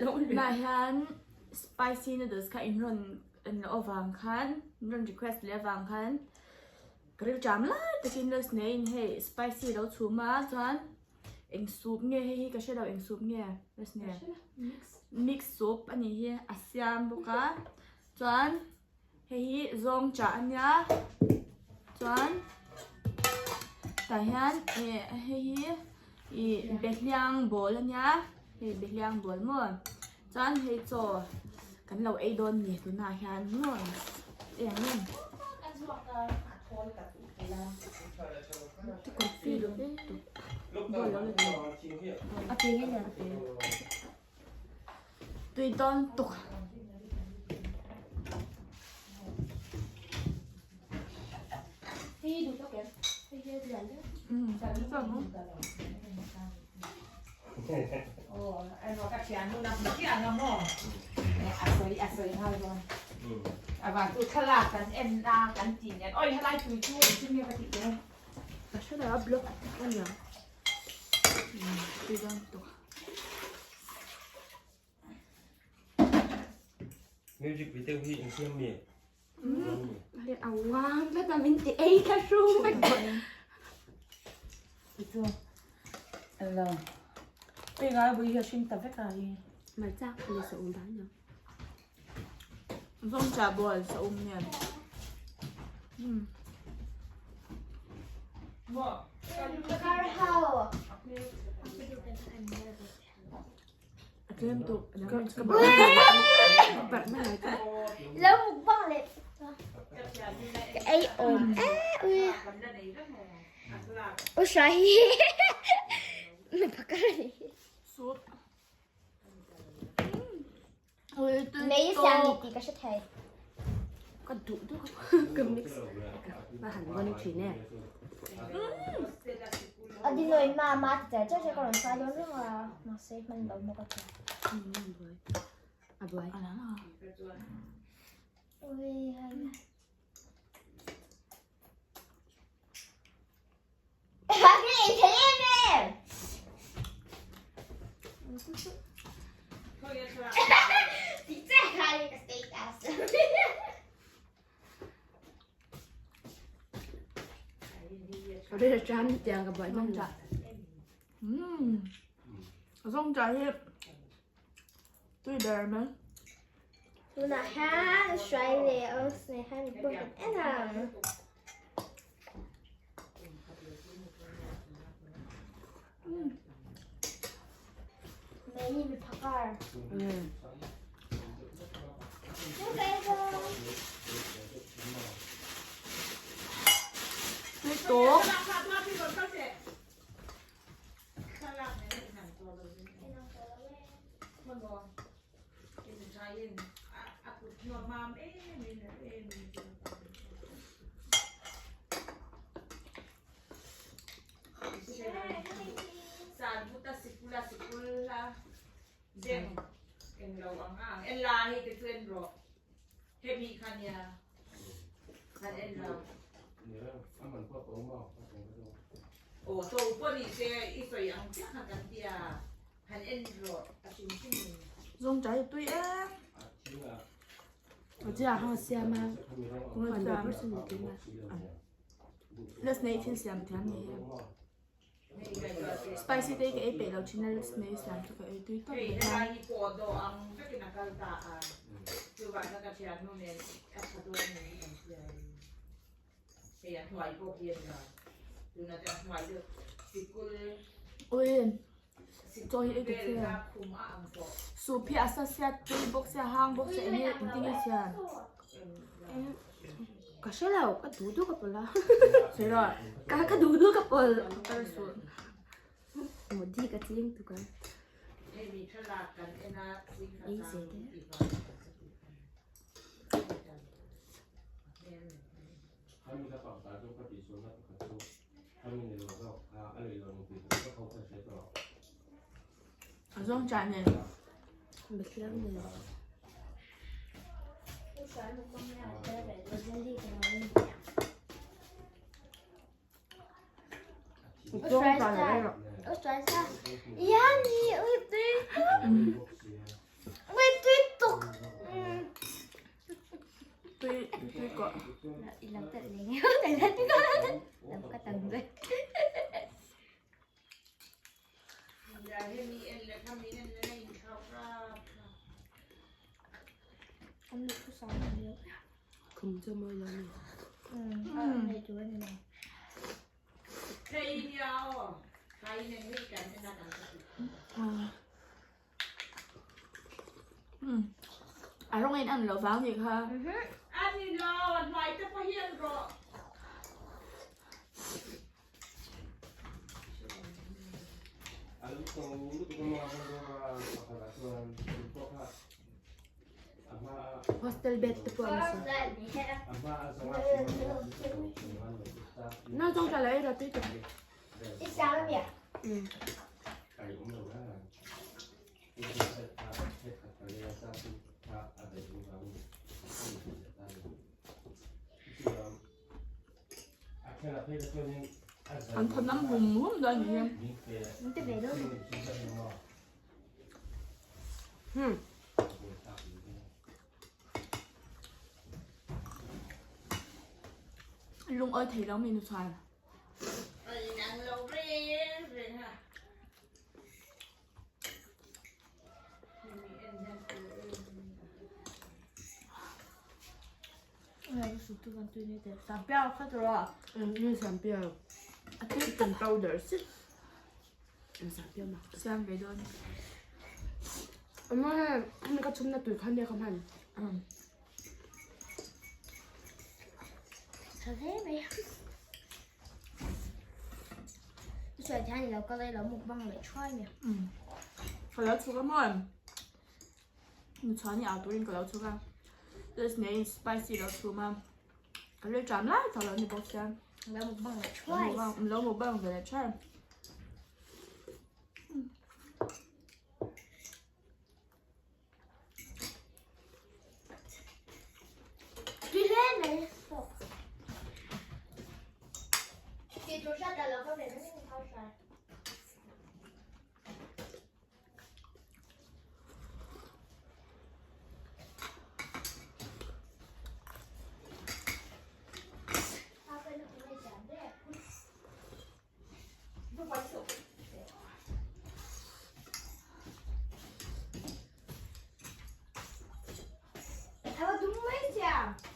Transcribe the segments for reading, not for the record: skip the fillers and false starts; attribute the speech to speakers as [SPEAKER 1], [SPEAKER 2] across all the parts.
[SPEAKER 1] Tunah hian spicy noodles kha in rawn en loh avang khan in rawn request leh avang khan ka rilṭam lai takin noodles neiin hei spicy lo chhum a chuan eng soup nge hei hi ka hre lo eng soup nge noodles nge mix soup a nih hi a siam bawk a chuan. Hei hi zawng chah a nia chuan tah hian ih hei hi ih behliang bawl a nia hei behliang bawl maw chuan hei chaw kan lo ei dawn ni tunah hian maw eng em Tui dawn tuk. Tui dawn tuk.
[SPEAKER 2] Music video hi in siam mi?
[SPEAKER 3] A wang tlat a min ti ei ka hru vek tawh.
[SPEAKER 4] Chu lo. Pei ngai bui hi a hring ta vek a hi.
[SPEAKER 3] Hmarcha leh sa um dan lo.
[SPEAKER 1] Zawng cha bawl sa um nen. A tlem tuk. Ka barh na lai ka.
[SPEAKER 5] Lo mukbang leh ka ei awm e ui. U hra hi mi phakar ani.
[SPEAKER 1] Soup.
[SPEAKER 5] Mei siam ni tih ka hre thei.
[SPEAKER 3] Ka duh duh ka mix ka han vawn thin e.
[SPEAKER 5] A dinawi ma ma ti char char char ka rawn hruai dawn reng a mahse hman lo maw ka ti.
[SPEAKER 3] A buai.
[SPEAKER 5] Ui hai. Ka ei thei em em. Ti che khai ka status.
[SPEAKER 3] Đây là tram tiang ka buai mang
[SPEAKER 1] Zawng Zawng cha hi tui ber mai.
[SPEAKER 5] Tunah hian hruai leh os nei hian mi pawh kan en ang. Mei mi phakar.
[SPEAKER 1] Tui tawk. Zawng chai tui em.
[SPEAKER 3] A chia hang siam a. 100% ni a.
[SPEAKER 1] Let's nei thil siam thiam ni hi. Spicy te hi ka ei peih lo thin a let's nei siam chu ka ei tui tawp mai a. Ui chaw hi ei ta che soup hi a sa sia tui bawk sia hang bawk sia eng nge engtin nge siam.
[SPEAKER 3] Ka hre lo, ka duh duh ka pawlh a.
[SPEAKER 1] Sawi rawh.
[SPEAKER 3] Ka ka duh duh ka pawlh.
[SPEAKER 1] Ka ri suh.
[SPEAKER 3] Modi ka ching tuk a. Ei ze te.
[SPEAKER 1] A zawng chah nen.
[SPEAKER 3] Mithiam nen. Khum chu a mawi lo a ni.
[SPEAKER 1] A rawng in an lo vang nih kha.
[SPEAKER 3] Hostel bed te pawh an sa. Na zawng tla la ei rawh tui tak.
[SPEAKER 1] An thaw nam hum hum dawn a ni hi.
[SPEAKER 3] Hmm.
[SPEAKER 1] Lungawi thei lo mi nu chuan.
[SPEAKER 3] Chicken powder si.
[SPEAKER 1] Siam ve dawn.
[SPEAKER 3] Ama he ka chhum na tui khan ne ka hman.
[SPEAKER 5] Tha hle mai. Chuan hian i lo kal a i lo mukbang leh thuai mai.
[SPEAKER 1] Ka lo chhuk a maw? Chuan i au turin ka lo chhuk a. Just nei spicy lo chhum a. Ka ril ṭam lai tak lo ni bawk sia.
[SPEAKER 5] Lo mukbang leh thuai.
[SPEAKER 1] Lo mukbang ve leh thuai.
[SPEAKER 5] Tui hle mai pawh. Tih tur hriat dah lo ka ve mai ang phau hrai.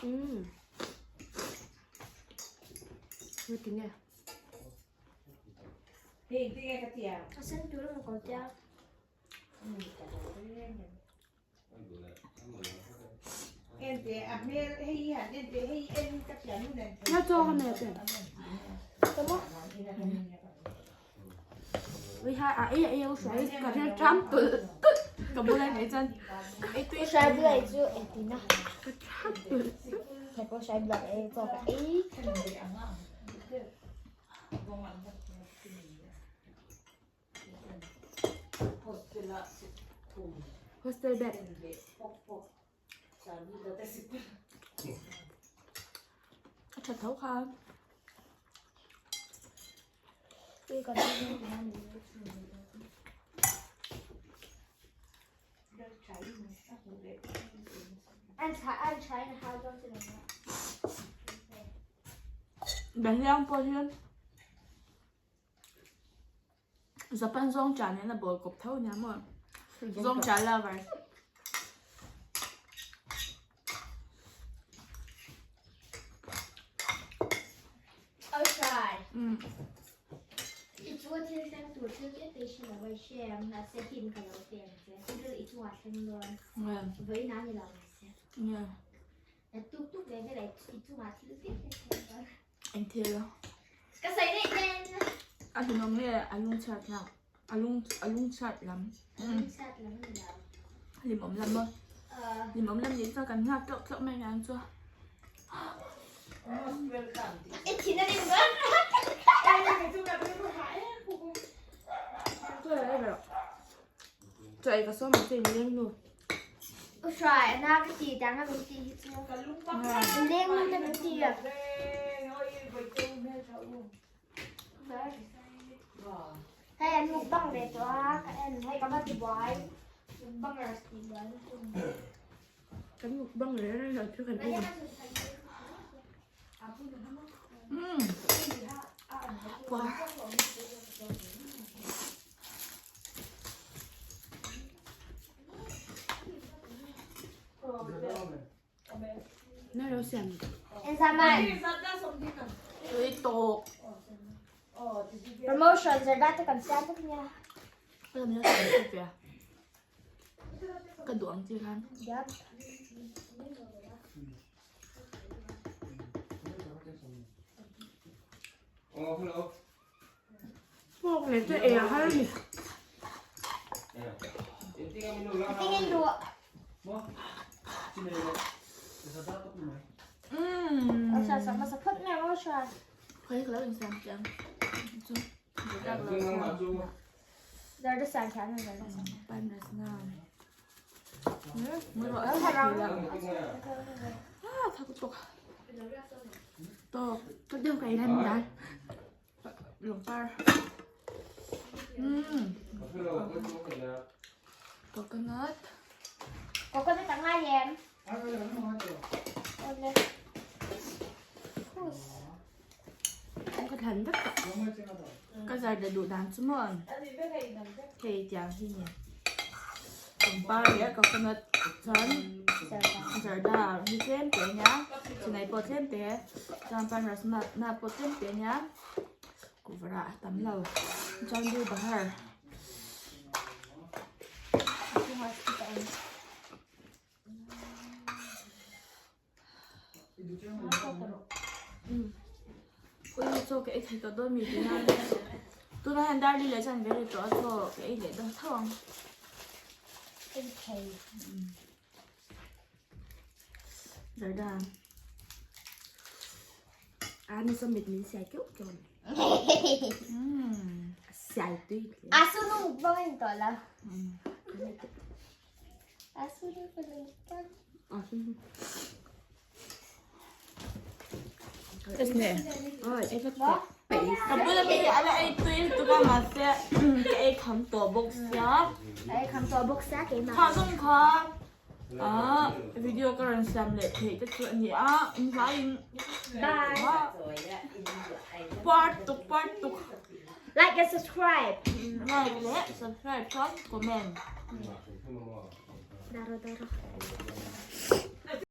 [SPEAKER 3] Umm. Ngati nge?
[SPEAKER 5] A sen tur ang ko tia.
[SPEAKER 3] Na chaw ka meh te. Ui ha a ei ei u hruai ka rel ṭam tulh
[SPEAKER 1] tulh ka bula nei chuan ei tui
[SPEAKER 5] Hruai bula ei chu engtin a?
[SPEAKER 3] Ka ṭam tulh tulh.
[SPEAKER 5] Hei pawh hruai bula ei chaw ka ei.
[SPEAKER 3] Hostel bed.
[SPEAKER 1] A ṭha tho kha. Behliang pawh hi Japan zawng cha nen a bawl kawp tho nia maw? Zawng cha lover.
[SPEAKER 5] Outside.
[SPEAKER 1] Mm.
[SPEAKER 5] I chu thil thleng tur thil te te hre lo a hre ang mahse him ka lo pe ang che. Thil i chungah thleng dawn. Vawiin a ni lo mahse.
[SPEAKER 1] Yeah.
[SPEAKER 5] Na tuk tuk ve vel a i chungah thil te te thleng dawn.
[SPEAKER 1] Eng thil a?
[SPEAKER 5] Ka sawi daih nen.
[SPEAKER 1] A hlimawm nge a lungchhiat thlak? A lung a lungchhiat lam.
[SPEAKER 5] A lungchhiat lam ni lo.
[SPEAKER 1] Hlimawm lam maw? Hlimawm lam nih chuan kan nghak tlawk tlawk mai ang chu.
[SPEAKER 5] I thin a rim dawn.
[SPEAKER 3] Chaw ei ka sawm ang che in leng nu.
[SPEAKER 5] U hruai a na ka ti dang a min ti hi chu. In leng nu te min ti a. Hei an mukbang ve tawh a ka en hei ka va ti buai mukbangers ti buai lutuk.
[SPEAKER 3] Kan mukbang reng reng lo thil kan ei ang.
[SPEAKER 1] Mm. Wow.
[SPEAKER 3] Na lo siam.
[SPEAKER 5] En zaman.
[SPEAKER 1] Tui tawk.
[SPEAKER 5] Promotion zarda te kan siam vek nia.
[SPEAKER 1] Ka min lo siam ve a. Ka duh ang chi khan.
[SPEAKER 5] Yep.
[SPEAKER 2] Oh, hello.
[SPEAKER 3] Fork leh chu ei a har a ni.
[SPEAKER 5] Tingin duh. Osha sama sa phot me Osha.
[SPEAKER 1] Khoi ka lo insiam chiang. Chu. Zarda ka lo siam.
[SPEAKER 5] Zarda siam thiam a zarda siam.
[SPEAKER 1] Pan rasna. Mu rawh a thak Ah, thak tuk. Tawk.
[SPEAKER 3] Ka deuh ka ei lai min dan.
[SPEAKER 1] Lungpar. Coconut.
[SPEAKER 5] Coconut ang ngai em. Ole. Hus.
[SPEAKER 3] Ka thlan vek tawh.
[SPEAKER 1] Ka zarda duh dan chu maw? Hei tiang hi ni. Lungpar leh coconut chuan zarda hi tlem te ania. Chinai pawh tlem te. Chuan pan rasma na pawh tlem te ania. Kuvra a tam lo. Chuan du bahar. Ui chaw ka ei thei tawh dawn mi tihna tuna hian darli leh chuan ve leh tawh a chaw ka ei leh dawn tho ang.
[SPEAKER 5] Ei thei.
[SPEAKER 1] Zarda.
[SPEAKER 3] A ni saw mit min siai keuh keuh a ni. A siai tui hle.
[SPEAKER 5] A su nu mukbang a ni tawh lo. A su nu ka mukbang.
[SPEAKER 3] A su nu.
[SPEAKER 1] Esne.
[SPEAKER 3] Oi.
[SPEAKER 1] Ei vek teh. Ka bula mi hi ala ei tui lutuk a mahse ka ei kham tawh bawk sia.
[SPEAKER 5] Ei kham tawh bawk sia keimah.
[SPEAKER 1] Kha zawng kha ah video ka rawn siam leh theih te chu a ni a in hlaiin
[SPEAKER 5] Bye.
[SPEAKER 1] Part tuk part tuk.
[SPEAKER 5] Like and subscribe.
[SPEAKER 1] Like leh subscribe chuan comment.
[SPEAKER 5] Daro daro.